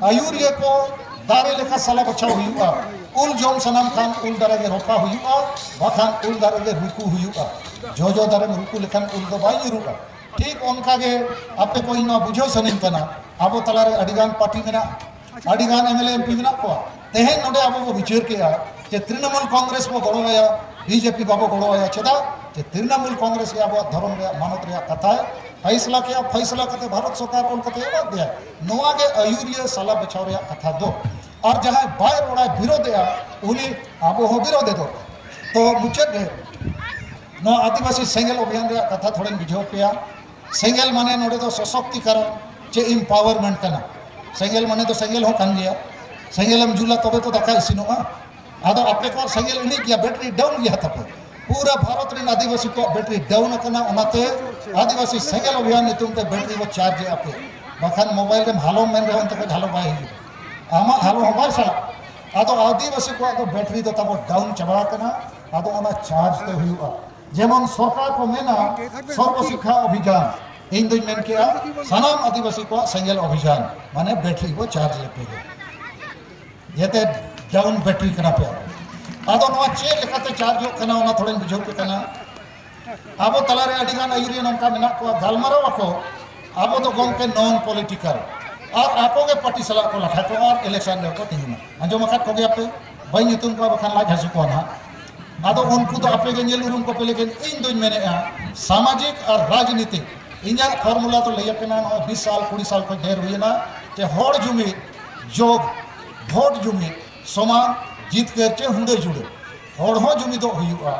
ᱟᱹᱭᱩᱨᱤᱭᱟᱹ ᱠᱚ ᱫᱟᱨᱮ ᱞᱮᱠᱟ ᱥᱟᱞᱟ ᱵᱟᱪᱷᱟᱣ ᱦᱩᱭᱩᱜᱼᱟ᱾ ᱩᱞ ᱡᱚᱢ ᱥᱟᱱᱟᱢ ᱠᱷᱟᱱ ᱩᱞ ᱫᱟᱨᱮ ᱜᱮ ᱨᱚᱯᱷᱟ ᱦᱩᱭᱩᱜᱼᱟ, ᱵᱟᱠᱷᱟᱱ ᱩᱞ ᱫᱟᱨᱮ ᱜᱮ ᱨᱩᱠᱩ ᱦᱩᱭᱩᱜᱼᱟ᱾ ᱡᱚᱡᱚ ᱫᱟᱨᱮᱢ ᱨᱩᱠᱩ ᱞᱮᱠᱷᱟᱱ ᱩᱞ ᱫᱚ ᱵᱟᱭ ᱧᱩᱨᱩᱜᱼᱟ᱾ ᱴᱷᱤᱠ ᱚᱱᱠᱟ ᱜᱮ ᱟᱯᱮ ᱠᱚ ᱤᱧ ᱱᱚᱣᱟ ᱵᱩᱡᱷᱟᱹᱣ ᱥᱟᱱᱟᱧ ᱠᱟᱱᱟ, ᱟᱵᱚ ᱛᱟᱞᱟᱨᱮ ᱟᱹᱰᱤᱜᱟᱱ ᱯᱟᱨᱴᱤ ᱢᱮᱱᱟᱜᱼᱟ, ᱟᱹᱰᱤᱜᱟᱱ M L A M P ᱢᱮᱱᱟᱜ ᱠᱚᱣᱟ᱾ ᱛᱮᱦᱮᱧ ᱱᱚᱰᱮ ᱟᱵᱚ ᱵᱚ ᱵᱤᱪᱟᱹᱨ ᱠᱮᱜᱼᱟ ᱡᱮ ᱛᱨᱤᱱᱚᱢᱩᱞ ᱠᱚᱝᱜᱨᱮᱥ ᱵᱚ ᱜᱚᱲᱚ ᱟᱭᱟ, ᱵᱤ ᱡᱮ ᱯᱤ ᱵᱟᱵᱚ ᱜᱚᱲᱚ ᱟᱭᱟ᱾ ᱪᱮᱫᱟᱜ? ᱡᱮ ᱛᱨᱤᱱᱚᱢᱩᱞ ᱠᱚᱝᱜᱨᱮᱥ ᱜᱮ ᱟᱵᱚᱣᱟᱜ ᱫᱷᱚᱨᱚᱢ ᱨᱮᱭᱟᱜ ᱢᱟᱱᱚᱛ ᱨᱮᱭᱟᱜ ᱠᱟᱛᱷᱟᱭ ᱯᱷᱟᱭᱥᱞᱟ ᱠᱮᱜᱼᱟ, ᱯᱷᱟᱭᱥᱞᱟ ᱠᱟᱛᱮ ᱵᱷᱟᱨᱚᱛ ᱥᱚᱨᱠᱟᱨ ᱚᱞ ᱠᱟᱛᱮ ᱮᱢᱟᱫ ᱫᱮᱭᱟ᱾ ᱱᱚᱣᱟ ᱜᱮ ᱟᱹᱭᱩᱨᱤᱭᱟᱹ ᱥᱟᱞᱟ ᱵᱟᱪᱷᱟᱣ ᱨᱮᱭᱟᱜ ᱠᱟᱛᱷᱟ ᱫᱚ᱾ ᱟᱨ ᱡᱟᱦᱟᱸᱭ ᱵᱟᱭ ᱨᱚᱲᱟ, ᱵᱤᱨᱳᱫᱷᱮᱜᱼᱟ, ᱩᱱᱤ ᱟᱵᱚ ᱦᱚᱸ ᱵᱤᱨᱳᱫᱷᱮ ᱫᱚᱨᱠᱟᱨ᱾ ᱛᱚ ᱢᱩᱪᱟᱹᱫ ᱨᱮ ᱱᱚᱣᱟ ᱟᱹᱫᱤᱵᱟᱹᱥᱤ ᱥᱮᱸᱜᱮᱞ ᱚᱵᱷᱤᱭᱟᱱ ᱨᱮᱭᱟᱜ ᱠᱟᱛᱷᱟ ᱛᱷᱚᱲᱟᱧ ᱵᱩᱡᱷᱟᱹᱣ ᱯᱮᱭᱟ᱾ ᱥᱮᱸᱜᱮᱞ ᱢᱟᱱᱮ ᱱᱚᱰᱮ ᱫᱚ ᱥᱚᱥᱚᱠᱛᱤᱠᱟᱨᱚᱱ ᱪᱮ empowerment ᱠᱟᱱᱟ᱾ ᱥᱮᱸᱜᱮᱞ ᱢᱟᱱᱮ ᱫᱚ ᱥᱮᱸᱜᱮᱞ ᱦᱚᱸ ᱠᱟᱱ ᱜᱮᱭᱟ᱾ ᱥᱮᱸᱜᱮᱞ ᱮᱢ ᱡᱩᱞᱟ ᱛᱚᱵᱮ ᱛᱚ ᱫᱟᱠᱟ ᱤᱥᱤᱱᱚᱜᱼᱟ᱾ ᱟᱫᱚ ᱟᱯᱮ ᱠᱚᱣᱟᱜ ᱥᱮᱸᱜᱮᱞ ᱤᱬᱤᱡ ᱜᱮᱭᱟ, ᱵᱮᱴᱨᱤ ᱰᱟᱣᱩᱱ ᱜᱮᱭᱟ ᱛᱟᱯᱮ᱾ ᱯᱩᱨᱟᱹ ᱵᱷᱟᱨᱚᱛ ᱨᱮᱱ ᱟᱹᱫᱤᱵᱟᱹᱥᱤ ᱠᱚᱣᱟᱜ ᱵᱮᱴᱨᱤ ᱰᱟᱣᱩᱱ ᱟᱠᱟᱱᱟ, ᱚᱱᱟᱛᱮ ᱟᱹᱫᱤᱵᱟᱹᱥᱤ ᱥᱮᱸᱜᱮᱞ ᱚᱵᱷᱤᱭᱟᱱ ᱧᱩᱛᱩᱢ ᱛᱮ ᱵᱮᱴᱨᱤ ᱵᱚ ᱪᱟᱨᱡᱽ ᱮᱫ ᱟᱯᱮ᱾ ᱵᱟᱠᱷᱟᱱ ᱢᱳᱵᱟᱭᱤᱞ ᱨᱮᱢ ᱦᱟᱞᱚ ᱢᱮᱱ ᱨᱮᱦᱚᱸ ᱚᱱᱛᱮ ᱠᱷᱚᱱ ᱦᱟᱞᱚ ᱵᱟᱭ ᱦᱤᱡᱩᱜᱼᱟ, ᱟᱢᱟᱜ ᱦᱟᱞᱚ ᱦᱚᱸ ᱵᱟᱭ ᱥᱟᱲᱟᱜᱼᱟ᱾ ᱟᱫᱚ ᱟᱹᱫᱤᱵᱟᱹᱥᱤ ᱠᱚᱣᱟᱜ ᱫᱚ ᱵᱮᱴᱨᱤ ᱫᱚ ᱛᱟᱵᱚ ᱰᱟᱣᱩᱱ ᱪᱟᱵᱟ ᱟᱠᱟᱱᱟ᱾ ᱟᱫᱚ ᱚᱱᱟ ᱪᱟᱨᱡᱽ ᱛᱮ ᱦᱩᱭᱩᱜᱼᱟ᱾ ᱡᱮᱢᱚᱱ ᱥᱚᱨᱠᱟᱨ ᱠᱚ ᱢᱮᱱᱟ ᱥᱚᱨᱵᱚ ᱥᱤᱠᱠᱷᱟ ᱚᱵᱷᱤᱡᱟᱱ, ᱤᱧ ᱫᱩᱧ ᱢᱮᱱ ᱠᱮᱜᱼᱟ ᱥᱟᱱᱟᱢ ᱟᱹᱫᱤᱵᱟᱹᱥᱤ ᱠᱚᱣᱟᱜ ᱥᱮᱸᱜᱮᱞ ᱚᱵᱷᱤᱡᱟᱱ, ᱢᱟᱱᱮ ᱵᱮᱴᱨᱤ ᱵᱚ ᱪᱟᱨᱡᱽ ᱞᱮᱯᱮ ᱜᱮ᱾ ᱡᱮᱛᱮ ᱰᱟᱣᱩᱱ ᱵᱮᱴᱨᱤ ᱠᱟᱱᱟ ᱯᱮ᱾ ᱟᱫᱚ ᱱᱚᱣᱟ ᱪᱮᱫ ᱞᱮᱠᱟᱛᱮ ᱪᱟᱨᱡᱚᱜ ᱠᱟᱱᱟ, ᱚᱱᱟ ᱛᱷᱚᱲᱟᱧ ᱵᱩᱡᱷᱟᱹᱣ ᱯᱮ ᱠᱟᱱᱟ᱾ ᱟᱵᱚ ᱛᱟᱞᱟᱨᱮ ᱟᱹᱰᱤᱜᱟᱱ ᱟᱹᱭᱩᱨᱤᱭᱟᱹ ᱱᱚᱝᱠᱟ ᱢᱮᱱᱟᱜ ᱠᱚᱣᱟ, ᱜᱟᱞᱢᱟᱨᱟᱣ ᱟᱠᱚ, ᱟᱵᱚ ᱫᱚ ᱜᱚᱢᱠᱮ ᱱᱚᱱ ᱯᱚᱞᱤᱴᱤᱠᱟᱞ, ᱟᱨ ᱟᱠᱚ ᱜᱮ ᱯᱟᱨᱴᱤ ᱥᱟᱞᱟᱜ ᱠᱚ ᱞᱟᱴᱷᱟ ᱠᱚᱜᱼᱟ ᱟᱨ ᱤᱞᱮᱠᱥᱚᱱ ᱨᱮᱠᱚ ᱛᱤᱸᱜᱩᱱᱟ᱾ ᱟᱸᱡᱚᱢ ᱟᱠᱟᱫ ᱠᱚᱜᱮᱭᱟ ᱯᱮ, ᱵᱟᱹᱧ ᱧᱩᱛᱩᱢ ᱠᱚᱣᱟ ᱵᱟᱠᱷᱟᱱ ᱞᱟᱡ ᱦᱟᱹᱥᱩ ᱠᱚᱣᱟ ᱱᱟᱦᱟᱜ᱾ ᱟᱫᱚ ᱩᱱᱠᱩ ᱫᱚ ᱟᱯᱮ ᱜᱮ ᱧᱮᱞ ᱩᱨᱩᱢ ᱠᱚᱯᱮ, ᱞᱮᱠᱤᱱ ᱤᱧ ᱫᱩᱧ ᱢᱮᱱᱮᱫᱼᱟ, ᱥᱟᱢᱟᱡᱤᱠ ᱟᱨ ᱨᱟᱡᱽᱱᱤᱛᱤᱠ, ᱤᱧᱟᱹᱜ ᱯᱷᱚᱨᱢᱩᱞᱟ ᱫᱚ ᱞᱟᱹᱭ ᱟᱠᱟᱱᱟ, ᱱᱚᱣᱟ ᱵᱤᱥ ᱥᱟᱞ ᱠᱩᱲᱤ ᱥᱟᱞ ᱠᱷᱚᱱ ᱰᱷᱮᱨ ᱦᱩᱭᱮᱱᱟ, ᱡᱮ ᱦᱚᱲ ᱡᱩᱢᱤᱫ, ᱡᱳᱜᱽ, ᱵᱷᱳᱴ ᱡᱩᱢᱤᱫ, ᱥᱚᱢᱟᱱ ᱡᱤᱛᱠᱟᱹᱨ ᱪᱮ ᱦᱩᱰᱟᱹ ᱡᱩᱲᱟᱹ, ᱦᱚᱲ ᱦᱚᱸ ᱡᱩᱢᱤᱫᱚᱜ ᱦᱩᱭᱩᱜᱼᱟ,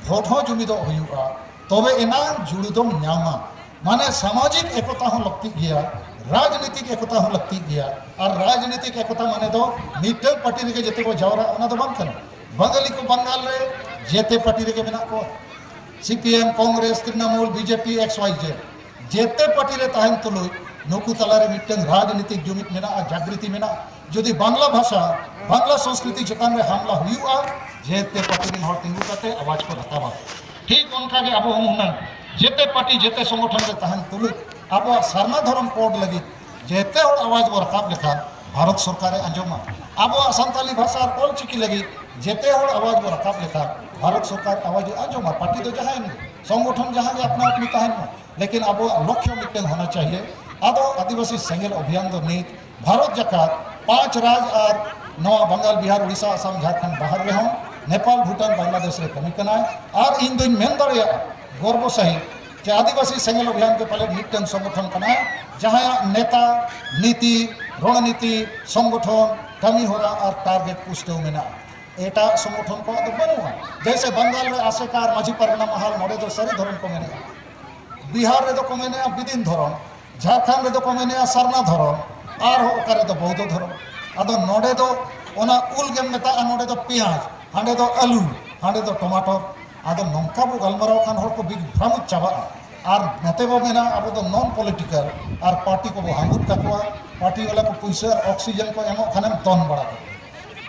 ᱵᱷᱳᱴ ᱦᱚᱸ ᱡᱩᱢᱤᱫᱚᱜ ᱦᱩᱭᱩᱜᱼᱟ, ᱛᱚᱵᱮ ᱮᱱᱟᱝ ᱡᱩᱲᱩ ᱫᱚᱢ ᱧᱟᱢᱟ᱾ ᱢᱟᱱᱮ ᱥᱟᱢᱟᱡᱤᱠ ᱮᱠᱚᱛᱟ ᱦᱚᱸ ᱞᱟᱹᱠᱛᱤᱜ ᱜᱮᱭᱟ, ᱨᱟᱡᱽᱱᱤᱛᱤᱠ ᱮᱠᱚᱛᱟ ᱦᱚᱸ ᱞᱟᱹᱠᱛᱤᱜ ᱜᱮᱭᱟ᱾ ᱟᱨ ᱨᱟᱡᱽᱱᱤᱛᱤᱠ ᱮᱠᱚᱛᱟ ᱢᱟᱱᱮ ᱫᱚ ᱢᱤᱫᱴᱟᱝ ᱯᱟᱨᱴᱤ ᱨᱮᱜᱮ ᱡᱚᱛᱚ ᱠᱚ ᱡᱟᱣᱨᱟᱜ, ᱚᱱᱟ ᱫᱚ ᱵᱟᱝ ᱠᱟᱱᱟ᱾ ᱵᱟᱝᱜᱟᱞᱤ ᱠᱚ ᱵᱟᱝᱜᱟᱞ ᱨᱮ ᱡᱮᱛᱮ ᱯᱟᱨᱴᱤ ᱨᱮᱜᱮ ᱢᱮᱱᱟᱜ ᱠᱚᱣᱟ, C P M, Congress, Trinamool, B J P, X Y Z, ᱡᱮᱛᱮ ᱯᱟᱨᱴᱤ ᱨᱮ ᱛᱟᱦᱮᱱ ᱛᱩᱞᱩᱡ ᱱᱩᱠᱩ ᱛᱟᱞᱟᱨᱮ ᱢᱤᱫᱴᱟᱝ ᱨᱟᱡᱽᱱᱤᱛᱤᱠ ᱡᱩᱢᱤᱫ ᱢᱮᱱᱟᱜᱼᱟ, ᱡᱟᱜᱨᱤᱛᱤ ᱢᱮᱱᱟᱜᱼᱟ᱾ ᱡᱩᱫᱤ ᱵᱟᱝᱞᱟ ᱵᱷᱟᱥᱟ, ᱵᱟᱝᱞᱟ ᱥᱚᱝᱥᱠᱨᱤᱛᱤ ᱪᱮᱛᱟᱱ ᱨᱮ ᱦᱟᱢᱞᱟ ᱦᱩᱭᱩᱜᱼᱟ, ᱡᱮᱛᱮ ᱯᱟᱨᱴᱤ ᱨᱮᱱ ᱦᱚᱲ ᱛᱤᱸᱜᱩ ᱠᱟᱛᱮ ᱟᱣᱟᱡᱽ ᱠᱚ ᱨᱟᱠᱟᱵᱟ᱾ ᱴᱷᱤᱠ ᱚᱱᱠᱟ ᱜᱮ ᱟᱵᱚ ᱦᱚᱸ ᱦᱩᱱᱟᱹᱝ ᱡᱮᱛᱮ ᱯᱟᱨᱴᱤ, ᱡᱮᱛᱮ ᱥᱚᱝᱜᱚᱴᱷᱚᱱ ᱨᱮ ᱛᱟᱦᱮᱱ ᱛᱩᱞᱩᱡ ᱟᱵᱚᱣᱟᱜ ᱥᱟᱨᱱᱟ ᱫᱷᱚᱨᱚᱢ ᱠᱳᱰ ᱞᱟᱹᱜᱤᱫ ᱡᱮᱛᱮ ᱦᱚᱲ ᱟᱣᱟᱡᱽ ᱵᱚ ᱨᱟᱠᱟᱵ ᱞᱮᱠᱷᱟᱱ ᱵᱷᱟᱨᱚᱛ ᱥᱚᱨᱠᱟᱨᱮ ᱟᱸᱡᱚᱢᱟ᱾ ᱟᱵᱚᱣᱟᱜ ᱥᱟᱱᱛᱟᱞᱤ ᱵᱷᱟᱥᱟ ᱟᱨ ᱚᱞ ᱪᱤᱠᱤ ᱞᱟᱹᱜᱤᱫ ᱡᱮᱛᱮ ᱦᱚᱲ ᱟᱣᱟᱡᱽ ᱵᱚ ᱨᱟᱠᱟᱵ ᱞᱮᱠᱷᱟᱱ ᱵᱷᱟᱨᱚᱛ ᱥᱚᱨᱠᱟᱨ ᱟᱣᱟᱡᱽ ᱮ ᱟᱸᱡᱚᱢᱟ᱾ ᱯᱟᱨᱴᱤ ᱫᱚ ᱡᱟᱦᱟᱸᱭᱮᱱ ᱜᱮ, ᱥᱚᱝᱜᱚᱴᱷᱚᱱ ᱡᱟᱦᱟᱸ ᱜᱮ ᱟᱯᱱᱟ ᱟᱯᱱᱤ ᱛᱟᱦᱮᱱ ᱢᱟ, ᱞᱮᱠᱤᱱ ᱟᱵᱚᱣᱟᱜ ᱞᱚᱠᱠᱷᱚ ᱢᱤᱫᱴᱟᱝ ᱦᱳᱱᱟ ᱪᱟᱦᱤᱭᱮ᱾ ᱟᱫᱚ ᱟᱹᱫᱤᱵᱟᱹᱥᱤ ᱥᱮᱸᱜᱮᱞ ᱚᱵᱷᱤᱭᱟᱱ ᱫᱚ ᱱᱤᱛ ᱵᱷᱟᱨᱚᱛ ᱡᱟᱠᱟᱛ ᱯᱟᱸᱪ ᱨᱟᱡᱽ ᱟᱨ ᱱᱚᱣᱟ ᱵᱟᱝᱜᱟᱞ, ᱵᱤᱦᱟᱨ, ᱩᱲᱤᱥᱥᱟ, ᱟᱥᱟᱢ, ᱡᱷᱟᱲᱠᱷᱚᱸᱰ ᱵᱟᱦᱟᱨ ᱨᱮᱦᱚᱸ, ᱱᱮᱯᱟᱞ, ᱵᱷᱩᱴᱟᱱ, ᱵᱟᱝᱞᱟᱫᱮᱥ ᱨᱮ ᱠᱟᱹᱢᱤ ᱠᱟᱱᱟᱭ᱾ ᱟᱨ ᱤᱧ ᱫᱩᱧ ᱢᱮᱱ ᱫᱟᱲᱮᱭᱟᱜᱼᱟ ᱜᱚᱨᱵᱚ ᱥᱟᱹᱦᱤᱡ ᱡᱮ ᱟᱹᱫᱤᱵᱟᱹᱥᱤ ᱥᱮᱸᱜᱮᱞ ᱚᱵᱷᱤᱭᱟᱱ ᱜᱮ ᱯᱟᱞᱮᱱ ᱢᱤᱫᱴᱟᱝ ᱥᱚᱝᱜᱚᱴᱷᱚᱱ ᱠᱟᱱᱟ, ᱡᱟᱦᱟᱸᱭᱟᱜ ᱱᱮᱛᱟ, ᱱᱤᱛᱤ, ᱨᱚᱬᱱᱤᱛᱤ, ᱥᱚᱝᱜᱚᱴᱷᱚᱱ, ᱠᱟᱹᱢᱤ ᱦᱚᱨᱟ ᱟᱨ ᱴᱟᱨᱜᱮᱴ ᱯᱩᱥᱴᱟᱹᱣ ᱢᱮᱱᱟᱜᱼᱟ᱾ ᱮᱴᱟᱜ ᱥᱚᱝᱜᱚᱴᱷᱚᱱ ᱠᱚᱣᱟᱜ ᱫᱚ ᱵᱟᱹᱱᱩᱜᱼᱟ᱾ ᱡᱮᱭᱥᱮ ᱵᱟᱝᱜᱟᱞ ᱨᱮ ᱟᱥᱮᱠᱟ ᱟᱨ ᱢᱟᱹᱡᱷᱤ ᱯᱟᱨᱜᱟᱱᱟ ᱢᱟᱦᱟᱞ, ᱱᱚᱰᱮ ᱫᱚ ᱥᱟᱹᱨᱤ ᱫᱷᱚᱨᱚᱢ ᱠᱚ ᱢᱮᱱᱮᱜᱼᱟ, ᱵᱤᱦᱟᱨ ᱨᱮᱫᱚ ᱠᱚ ᱢᱮᱱᱮᱜᱼᱟ ᱵᱤᱫᱤᱱ ᱫᱷᱚᱨᱚᱢ, ᱡᱷᱟᱲᱠᱷᱚᱸᱰ ᱨᱮᱫᱚ ᱠᱚ ᱢᱮᱱᱮᱜᱼᱟ ᱥᱟᱨᱱᱟ ᱫᱷᱚᱨᱚᱢ, ᱟᱨᱦᱚᱸ ᱚᱠᱟ ᱨᱮᱫᱚ ᱵᱳᱣᱫᱷᱚ ᱫᱷᱚᱨᱚᱢ᱾ ᱟᱫᱚ ᱱᱚᱰᱮ ᱫᱚ ᱚᱱᱟ ᱩᱞ ᱜᱮᱢ ᱢᱮᱛᱟᱜᱼᱟ, ᱱᱚᱰᱮ ᱫᱚ ᱯᱮᱸᱭᱟᱡᱽ, ᱦᱟᱸᱰᱮ ᱫᱚ ᱟᱹᱞᱩ, ᱦᱟᱸᱰᱮ ᱫᱚ ᱴᱚᱢᱟᱴᱚᱨ᱾ ᱟᱫᱚ ᱱᱚᱝᱠᱟ ᱵᱚ ᱜᱟᱞᱢᱟᱨᱟᱣ ᱠᱷᱟᱱ ᱦᱚᱲ ᱠᱚ ᱵᱤᱜᱽᱵᱷᱨᱟᱢᱤᱛ ᱪᱟᱵᱟᱜᱼᱟ᱾ ᱟᱨ ᱱᱚᱛᱮ ᱵᱚ ᱢᱮᱱᱟ ᱟᱵᱚ ᱫᱚ ᱱᱚᱱ ᱯᱚᱞᱤᱴᱤᱠᱟᱞ, ᱟᱨ ᱯᱟᱨᱴᱤ ᱠᱚᱵᱚ ᱦᱟᱸᱜᱩᱫ ᱠᱟᱠᱚᱣᱟ, ᱯᱟᱨᱴᱤ ᱵᱟᱞᱟ ᱠᱚ ᱯᱩᱭᱥᱟᱹ ᱟᱨ ᱚᱠᱥᱤᱡᱮᱱ ᱠᱚ ᱮᱢᱚᱜ ᱠᱷᱟᱱᱮᱢ ᱫᱚᱱ ᱵᱟᱲᱟ ᱠᱟᱜᱼᱟ᱾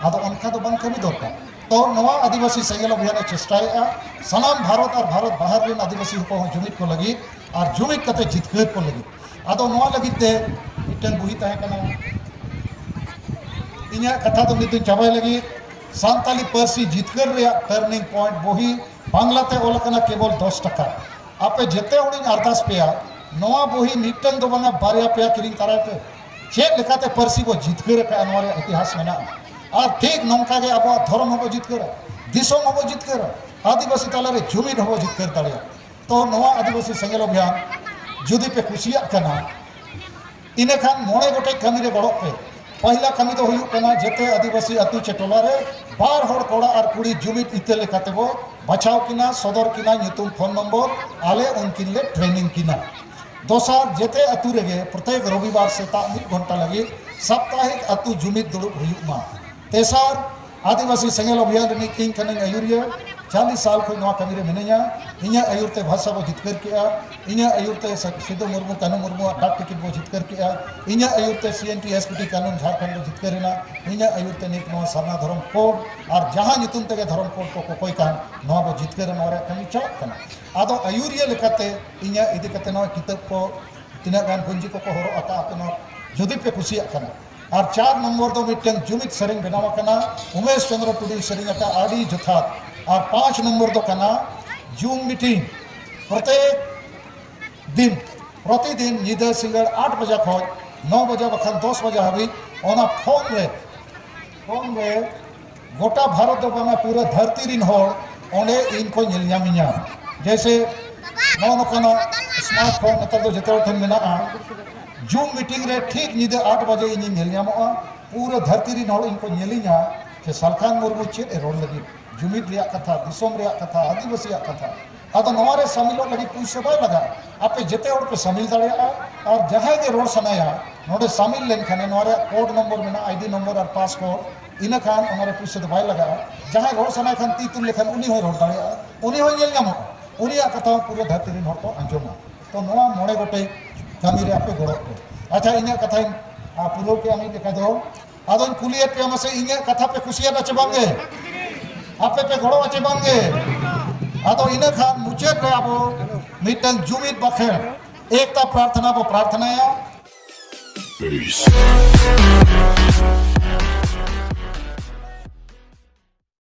ᱟᱫᱚ ᱚᱱᱠᱟ ᱫᱚ ᱵᱟᱝ ᱠᱟᱹᱢᱤ ᱫᱚᱨᱠᱟᱨ᱾ ᱛᱚ ᱱᱚᱣᱟ ᱟᱹᱫᱤᱵᱟᱹᱥᱤ ᱥᱮᱸᱜᱮᱞ ᱚᱵᱷᱤᱭᱟᱱᱮ ᱪᱮᱥᱴᱟᱭᱮᱫᱼᱟ ᱥᱟᱱᱟᱢ ᱵᱷᱟᱨᱚᱛ ᱟᱨ ᱵᱷᱟᱨᱚᱛ ᱵᱟᱦᱟᱨ ᱨᱮᱱ ᱟᱹᱫᱤᱵᱟᱹᱥᱤ ᱦᱚᱯᱚᱱ ᱦᱚᱸ ᱡᱩᱢᱤᱫ ᱠᱚ ᱞᱟᱹᱜᱤᱫ ᱟᱨ ᱡᱩᱢᱤᱫ ᱠᱟᱛᱮ ᱡᱤᱛᱠᱟᱹᱨ ᱠᱚ ᱞᱟᱹᱜᱤᱫ᱾ ᱟᱫᱚ ᱱᱚᱣᱟ ᱞᱟᱹᱜᱤᱫ ᱛᱮ ᱢᱤᱫᱴᱟᱝ ᱵᱩᱦᱤ ᱛᱟᱦᱮᱸ ᱠᱟᱱᱟ, ᱤᱧᱟᱹᱜ ᱠᱟᱛᱷᱟ ᱫᱚ ᱱᱤᱛ ᱫᱚᱧ ᱪᱟᱵᱟᱭ ᱞᱟᱹᱜᱤᱫ᱾ ᱥᱟᱱᱛᱟᱞᱤ ᱯᱟᱹᱨᱥᱤ ᱡᱤᱛᱠᱟᱹᱨ ᱨᱮᱭᱟᱜ ᱴᱟᱨᱱᱤᱝ ᱯᱚᱭᱮᱱᱴ ᱵᱩᱦᱤ, ᱵᱟᱝᱞᱟ ᱛᱮ ᱚᱞ ᱟᱠᱟᱱᱟ ᱠᱮᱵᱚᱞ ᱫᱚᱥ ᱴᱟᱠᱟ᱾ ᱟᱯᱮ ᱡᱮᱛᱮ ᱦᱚᱲᱤᱧ ᱟᱨᱫᱟᱥ ᱯᱮᱭᱟ, ᱱᱚᱣᱟ ᱵᱩᱦᱤ ᱢᱤᱫᱴᱟᱝ ᱫᱚ ᱵᱟᱝᱟ, ᱵᱟᱨᱭᱟ ᱯᱮᱭᱟ ᱠᱤᱨᱤᱧ ᱛᱟᱨᱟᱭ ᱯᱮ᱾ ᱪᱮᱫ ᱞᱮᱠᱟᱛᱮ ᱯᱟᱹᱨᱥᱤ ᱵᱚ ᱡᱤᱛᱠᱟᱹᱨ ᱟᱠᱟᱫᱼᱟ, ᱱᱚᱣᱟ ᱨᱮᱭᱟᱜ ᱤᱛᱤᱦᱟᱥ ᱢᱮᱱᱟᱜᱼᱟ᱾ ᱟᱨ ᱴᱷᱤᱠ ᱱᱚᱝᱠᱟ ᱜᱮ ᱟᱵᱚᱣᱟᱜ ᱫᱷᱚᱨᱚᱢ ᱦᱚᱸᱵᱚ ᱡᱤᱛᱠᱟᱹᱨᱟ᱾ ᱫᱤᱥᱚᱢ ᱦᱚᱸᱵᱚ ᱡᱤᱛᱠᱟᱹᱨᱟ, ᱟᱹᱫᱤᱵᱟᱹᱥᱤ ᱛᱟᱞᱟᱨᱮ ᱡᱩᱢᱤᱫ ᱦᱚᱸᱵᱚ ᱡᱤᱛᱠᱟᱹᱨ ᱫᱟᱲᱮᱭᱟᱜᱼᱟ᱾ ᱛᱚ ᱱᱚᱣᱟ ᱟᱹᱫᱤᱵᱟᱹᱥᱤ ᱥᱮᱸᱜᱮᱞ ᱚᱵᱷᱤᱭᱟᱱ ᱡᱩᱫᱤ ᱯᱮ ᱠᱩᱥᱤᱭᱟᱜ ᱠᱟᱱᱟ, ᱤᱱᱟᱹᱠᱷᱟᱱ ᱢᱚᱬᱮ ᱜᱚᱴᱮᱡ ᱠᱟᱹᱢᱤ ᱨᱮ ᱜᱚᱲᱚᱜ ᱯᱮ᱾ ᱯᱟᱹᱦᱤᱞᱟ ᱠᱟᱹᱢᱤ ᱫᱚ ᱦᱩᱭᱩᱜ ᱠᱟᱱᱟ, ᱡᱮᱛᱮ ᱟᱹᱫᱤᱵᱟᱹᱥᱤ ᱟᱹᱛᱩ ᱪᱮ ᱴᱚᱞᱟ ᱨᱮ ᱵᱟᱨ ᱦᱚᱲ ᱠᱚᱲᱟ ᱟᱨ ᱠᱩᱲᱤ ᱡᱩᱢᱤᱫ ᱤᱛᱟᱹ ᱞᱮᱠᱟᱛᱮ ᱵᱚ ᱵᱟᱪᱷᱟᱣ ᱠᱤᱱᱟ, ᱥᱚᱫᱚᱨ ᱠᱤᱱᱟ ᱧᱩᱛᱩᱢ, ᱯᱷᱳᱱ ᱱᱚᱢᱵᱚᱨ, ᱟᱞᱮ ᱩᱱᱠᱤᱱ ᱞᱮ ᱴᱨᱮᱱᱤᱝ ᱠᱤᱱᱟ᱾ ᱫᱚᱥᱟᱨ, ᱡᱮᱛᱮ ᱟᱹᱛᱩ ᱨᱮᱜᱮ ᱯᱨᱚᱛᱮᱠ ᱨᱚᱵᱤᱵᱟᱨ ᱥᱮᱛᱟᱜ ᱢᱤᱫ ᱜᱷᱚᱱᱴᱟ ᱞᱟᱹᱜᱤᱫ ᱥᱟᱯᱛᱟᱦᱤᱠ ᱟᱹᱛᱩ ᱡᱩᱢᱤᱫ ᱫᱩᱲᱩᱵ ᱦᱩᱭᱩᱜ ᱢᱟ᱾ ᱛᱮᱥᱟᱨ, ᱟᱹᱫᱤᱵᱟᱹᱥᱤ ᱥᱮᱸᱜᱮᱞ ᱚᱵᱷᱤᱭᱟᱱ ᱨᱤᱱᱤᱡ ᱤᱧ ᱠᱟᱹᱱᱟᱹᱧ ᱟᱹᱭᱩᱨᱤᱭᱟᱹ᱾ ᱪᱟᱞᱤᱥ ᱥᱟᱞ ᱠᱷᱚᱱ ᱱᱚᱣᱟ ᱠᱟᱹᱢᱤ ᱨᱮ ᱢᱤᱱᱟᱹᱧᱟ᱾ ᱤᱧᱟᱹᱜ ᱟᱹᱭᱩᱨ ᱛᱮ ᱵᱷᱟᱥᱟ ᱵᱚ ᱡᱤᱛᱠᱟᱹᱨ ᱠᱮᱜᱼᱟ, ᱤᱧᱟᱹᱜ ᱟᱹᱭᱩᱨ ᱛᱮ ᱥᱤᱫᱩ ᱢᱩᱨᱢᱩ, ᱠᱟᱹᱱᱦᱩ ᱢᱩᱨᱢᱩᱣᱟᱜ ᱰᱟᱠ ᱴᱤᱠᱤᱴ ᱵᱚ ᱡᱤᱛᱠᱟᱹᱨ ᱠᱮᱜᱼᱟ, ᱤᱧᱟᱹᱜ ᱟᱹᱭᱩᱨ ᱛᱮ ᱥᱤ N T S P T ᱠᱟᱹᱱᱩᱱ ᱡᱷᱟᱲᱠᱷᱚᱸᱰ ᱨᱮ ᱡᱤᱛᱠᱟᱹᱨ ᱮᱱᱟ, ᱤᱧᱟᱹᱜ ᱟᱹᱭᱩᱨ ᱛᱮ ᱱᱤᱛ ᱱᱚᱣᱟ ᱥᱟᱨᱱᱟ ᱫᱷᱚᱨᱚᱢ ᱠᱳᱰ ᱟᱨ ᱡᱟᱦᱟᱸ ᱧᱩᱛᱩᱢ ᱛᱮᱜᱮ ᱫᱷᱚᱨᱚᱢ ᱠᱳᱰ ᱠᱚ ᱠᱚᱠᱚᱭ ᱠᱟᱱ, ᱱᱚᱣᱟ ᱵᱚ ᱡᱤᱛᱠᱟᱹᱨᱟ, ᱱᱚᱣᱟ ᱨᱮᱭᱟᱜ ᱠᱟᱹᱢᱤ ᱪᱟᱞᱟᱜ ᱠᱟᱱᱟ᱾ ᱟᱫᱚ ᱟᱹᱭᱩᱨᱤᱭᱟᱹ ᱞᱮᱠᱟᱛᱮ ᱤᱧᱟᱹᱜ ᱤᱫᱤ ᱠᱟᱛᱮ ᱱᱚᱣᱟ ᱠᱤᱛᱟᱹᱵ ᱠᱚ ᱛᱤᱱᱟᱹᱜ ᱜᱟᱱ ᱯᱩᱸᱡᱤ ᱠᱚᱠᱚ ᱦᱚᱨᱚᱜ ᱟᱠᱟᱫ ᱟᱯᱮ ᱱᱚᱣᱟ ᱡᱩᱫᱤ ᱯᱮ ᱠᱩᱥᱤᱭᱟᱜ ᱠᱟᱱᱟ᱾ ᱟᱨ ᱪᱟᱨ ᱱᱚᱢᱵᱚᱨ ᱫᱚ ᱢᱤᱫᱴᱟᱝ ᱡᱩᱢᱤᱫ ᱥᱮᱨᱮᱧ ᱵᱮᱱᱟᱣ ᱟᱠᱟᱱᱟ, ᱩᱢᱮᱥ ᱪᱚᱸᱫᱽᱨᱚ ᱴᱩᱰᱩᱭ ᱥᱮᱨᱮᱧ ᱟᱠᱟᱫ, ᱟᱹᱰᱤ ᱡᱚᱛᱷᱟᱛ᱾ ᱟᱨ ᱯᱟᱸᱪ ᱱᱚᱢᱵᱚᱨ ᱫᱚ ᱠᱟᱱᱟ ᱡᱩᱢ ᱢᱤᱴᱤᱝ᱾ ᱯᱨᱚᱛᱮᱠ ᱫᱤᱱ, ᱯᱨᱚᱛᱤᱫᱤᱱ ᱧᱤᱫᱟᱹ ᱥᱤᱸᱜᱟᱹᱲ ᱟᱴ ᱵᱟᱡᱟ ᱠᱷᱚᱱ ᱱᱚ ᱵᱟᱡᱟ ᱵᱟᱠᱷᱟᱱ ᱫᱚᱥ ᱵᱟᱡᱟ ᱦᱟᱹᱵᱤᱡ ᱚᱱᱟ ᱯᱷᱳᱱ ᱨᱮ, ᱯᱷᱳᱱ ᱨᱮ ᱜᱚᱴᱟ ᱵᱷᱟᱨᱚᱛ ᱫᱚ ᱵᱟᱝᱟ, ᱯᱩᱨᱟᱹ ᱫᱷᱟᱹᱨᱛᱤ ᱨᱤᱱ ᱦᱚᱲ ᱚᱸᱰᱮ ᱤᱧ ᱠᱚ ᱧᱮᱞ ᱧᱟᱢᱤᱧᱟ᱾ ᱡᱮᱭᱥᱮ ᱱᱚᱜᱼᱚ ᱱᱚᱝᱠᱟᱱᱟᱜ ᱥᱢᱟᱨᱴ ᱯᱷᱳᱱ ᱱᱮᱛᱟᱨ ᱫᱚ ᱡᱚᱛᱚ ᱦᱚᱲ ᱴᱷᱮᱱ ᱢᱮᱱᱟᱜᱼᱟ᱾ ᱡᱩᱢ ᱢᱤᱴᱤᱝ ᱨᱮ ᱴᱷᱤᱠ ᱧᱤᱫᱟᱹ ᱟᱴ ᱵᱟᱡᱮ ᱤᱧᱤᱧ ᱧᱮᱞ ᱧᱟᱢᱚᱜᱼᱟ᱾ ᱯᱩᱨᱟᱹ ᱫᱷᱟᱹᱨᱛᱤ ᱨᱤᱱ ᱦᱚᱲ ᱤᱧ ᱠᱚ ᱧᱮᱞᱤᱧᱟ ᱡᱮ ᱥᱟᱞᱠᱷᱟᱱ ᱢᱩᱨᱢᱩ ᱪᱮᱫ ᱮ ᱨᱚᱲ ᱞᱟᱹᱜᱤᱫ, ᱡᱩᱢᱤᱫ ᱨᱮᱭᱟᱜ ᱠᱟᱛᱷᱟ, ᱫᱤᱥᱚᱢ ᱨᱮᱭᱟᱜ ᱠᱟᱛᱷᱟ, ᱟᱹᱫᱤᱵᱟᱹᱥᱤᱭᱟᱜ ᱠᱟᱛᱷᱟ᱾ ᱟᱫᱚ ᱱᱚᱣᱟ ᱨᱮ ᱥᱟᱢᱤᱞᱚᱜ ᱞᱟᱹᱜᱤᱫ ᱯᱩᱭᱥᱟᱹ ᱵᱟᱭ ᱞᱟᱜᱟᱜᱼᱟ᱾ ᱟᱯᱮ ᱡᱮᱛᱮ ᱦᱚᱲ ᱯᱮ ᱥᱟᱢᱤᱞ ᱫᱟᱲᱮᱭᱟᱜᱼᱟ᱾ ᱟᱨ ᱡᱟᱦᱟᱸᱭ ᱜᱮ ᱨᱚᱲ ᱥᱟᱱᱟᱭᱟ, ᱱᱚᱰᱮ ᱥᱟᱢᱤᱞ ᱞᱮᱱᱠᱷᱟᱱᱮ, ᱱᱚᱣᱟ ᱨᱮᱭᱟᱜ ᱠᱳᱰ ᱱᱚᱢᱵᱚᱨ ᱢᱮᱱᱟᱜᱼᱟ, ᱟᱭᱰᱤ ᱱᱚᱢᱵᱚᱨ ᱟᱨ ᱯᱟᱥᱠᱳᱰ, ᱤᱱᱟᱹᱠᱷᱟᱱ ᱚᱱᱟ ᱨᱮ ᱯᱩᱭᱥᱟᱹ ᱫᱚ ᱵᱟᱭ ᱞᱟᱜᱟᱜᱼᱟ᱾ ᱡᱟᱦᱟᱸᱭ ᱨᱚᱲ ᱥᱟᱱᱟᱭ ᱠᱷᱟᱱ ᱛᱤ ᱛᱩᱞ ᱞᱮᱠᱷᱟᱱ ᱩᱱᱤ ᱦᱚᱸᱭ ᱨᱚᱲ ᱫᱟᱲᱮᱭᱟᱜᱼᱟ, ᱩᱱᱤ ᱦᱚᱸᱭ ᱧᱮᱞ ᱧᱟᱢᱚᱜᱼᱟ᱾ ᱩᱱᱤᱭᱟᱜ ᱠᱟᱛᱷᱟ ᱦᱚᱸ ᱯᱩᱨᱟᱹ ᱫᱷᱟᱹᱨᱛᱤ ᱨᱮᱱ ᱦᱚᱲ ᱠᱚ ᱟᱸᱡᱚᱢᱟ᱾ ᱛᱚ ᱱᱚᱣᱟ ᱢᱚᱬᱮ ᱜᱚᱴᱮᱡ ᱠᱟᱹᱢᱤ ᱨᱮ ᱟᱯᱮ ᱜᱚᱲᱚᱜ ᱯᱮ᱾ ᱟᱪᱪᱷᱟ, ᱤᱧᱟᱹᱜ ᱠᱟᱛᱷᱟᱧ, ᱟ, ᱯᱩᱨᱟᱹᱣ ᱠᱮᱜᱼᱟ ᱢᱤᱫ ᱞᱮᱠᱟ ᱫᱚ᱾ ᱟᱫᱚᱧ ᱠᱩᱞᱤᱭᱮᱫ ᱯᱮᱭᱟ, ᱢᱟᱥᱮ ᱤᱧᱟᱹᱜ ᱠᱟᱛᱷᱟ ᱯᱮ ᱠᱩᱥᱤᱭᱟᱫᱟ ᱪᱮ ᱵᱟᱝᱜᱮ? ᱟᱯᱮ ᱯᱮ ᱜᱚᱲᱚᱜᱼᱟ ᱪᱮ ᱵᱟᱝᱜᱮ? ᱟᱫᱚ ᱤᱱᱟᱹ ᱠᱷᱟᱱ ᱢᱩᱪᱟᱹᱫ ᱨᱮ ᱟᱵᱚ ᱢᱤᱫᱴᱟᱝ ᱡᱩᱢᱤᱫ ᱵᱟᱠᱷᱮᱲ, ᱮᱠᱛᱟ ᱯᱨᱟᱨᱛᱷᱚᱱᱟ ᱵᱚ ᱯᱨᱟᱨᱛᱷᱚᱱᱟᱭᱟ᱾